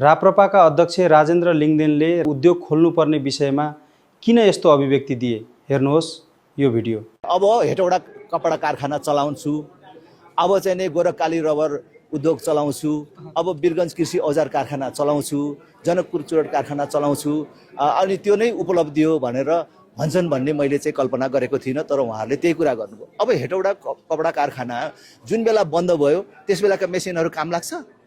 राप्रपाका अध्यक्ष राजेन्द्र लिङ्गदेनले उद्योग खोल्नुपर्ने विषयमा किन यस्तो अभिव्यक्ति दिए, हेर्नुहोस् यो भिडियो। अब हेटौडा कपडा कारखाना चलाउँछु, अब चाहिँ नि गोरखकाली रबर उद्योग चलाउँछु, अब वीरगञ्ज कृषि औजार कारखाना चलाउँछु, जनकपुर चुरट कारखाना चलाउँछु, अनि त्यो नै उपलब्धि हो भनेर भन्छन् भन्ने मैले चाहिँ कल्पना गरेको थिइनँ। तर उहाँहरूले त्यही कुरा गर्नुभयो। अब हेटौडा कपडा कारखाना जुन बेला बन्द भयो त्यस बेलाका मेसिनहरू काम लाग्छ।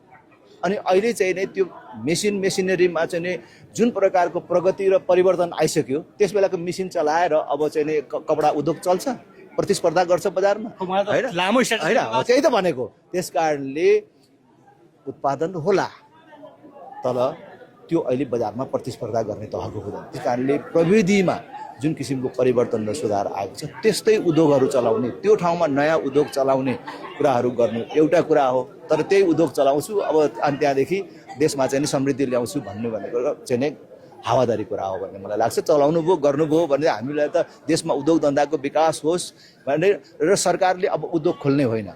अनि अहिले चाहिँ नै त्यो मेसिनरीमा चाहिँ नि जुन प्रकारको प्रगति र परिवर्तन आइसक्यो त्यस बेलाको मेसिन चलाएर अब चाहिँ नि कपडा उद्योग चल्छ, प्रतिस्पर्धा गर्छ बजारमा, हैन? हैन, त्यही त भनेको। त्यस कारणले उत्पादन होला तर त्यो अहिले बजारमा प्रतिस्पर्धा गर्ने तहको हुँदैन। त्यस कारणले प्रविधिमा जुन किसिमको परिवर्तन र सुधार आएको छ त्यस्तै उद्योगहरू चलाउने, त्यो ठाउँमा नयाँ उद्योग चलाउने कुराहरू गर्नु एउटा कुरा हो। तर त्यही उद्योग चलाउँछु अब अनि त्यहाँदेखि देशमा चाहिँ नि समृद्धि ल्याउँछु भनेको चाहिँ नै हावादारी कुरा हो भन्ने मलाई लाग्छ। चलाउनु भयो, गर्नुभयो भने हामीलाई त देशमा उद्योग धन्दाको विकास होस् भने र सरकारले अब उद्योग खोल्ने होइन,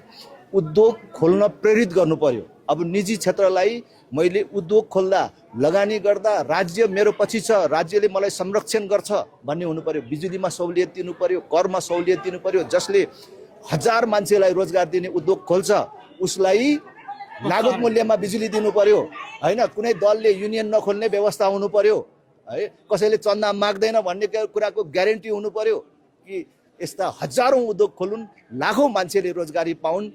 उद्योग खोल्न प्रेरित गर्नु पर्यो। अब निजी क्षेत्रलाई मैले उद्योग खोल्दा, लगानी गर्दा राज्य मेरो पछि छ, राज्यले मलाई संरक्षण गर्छ भन्ने हुनु पर्यो। बिजुलीमा सहुलियत दिनु पर्यो, करमा सहुलियत दिनु पर्यो। जसले 1000 मान्छेलाई रोजगार दिने उद्योग खोल्छ उसलाई लागत मूल्यमा बिजुली दिनु पर्यो, हैन? कुनै दलले युनियन नखोल्ने व्यवस्था हुनु पर्यो, है? कसैले चन्दा माग्दैन भन्ने कुराको ग्यारेन्टी हुनु पर्यो कि यस्ता हजारौं उद्योग खोलुन्, लाखौं मान्छेले रोजगारी पाउन्।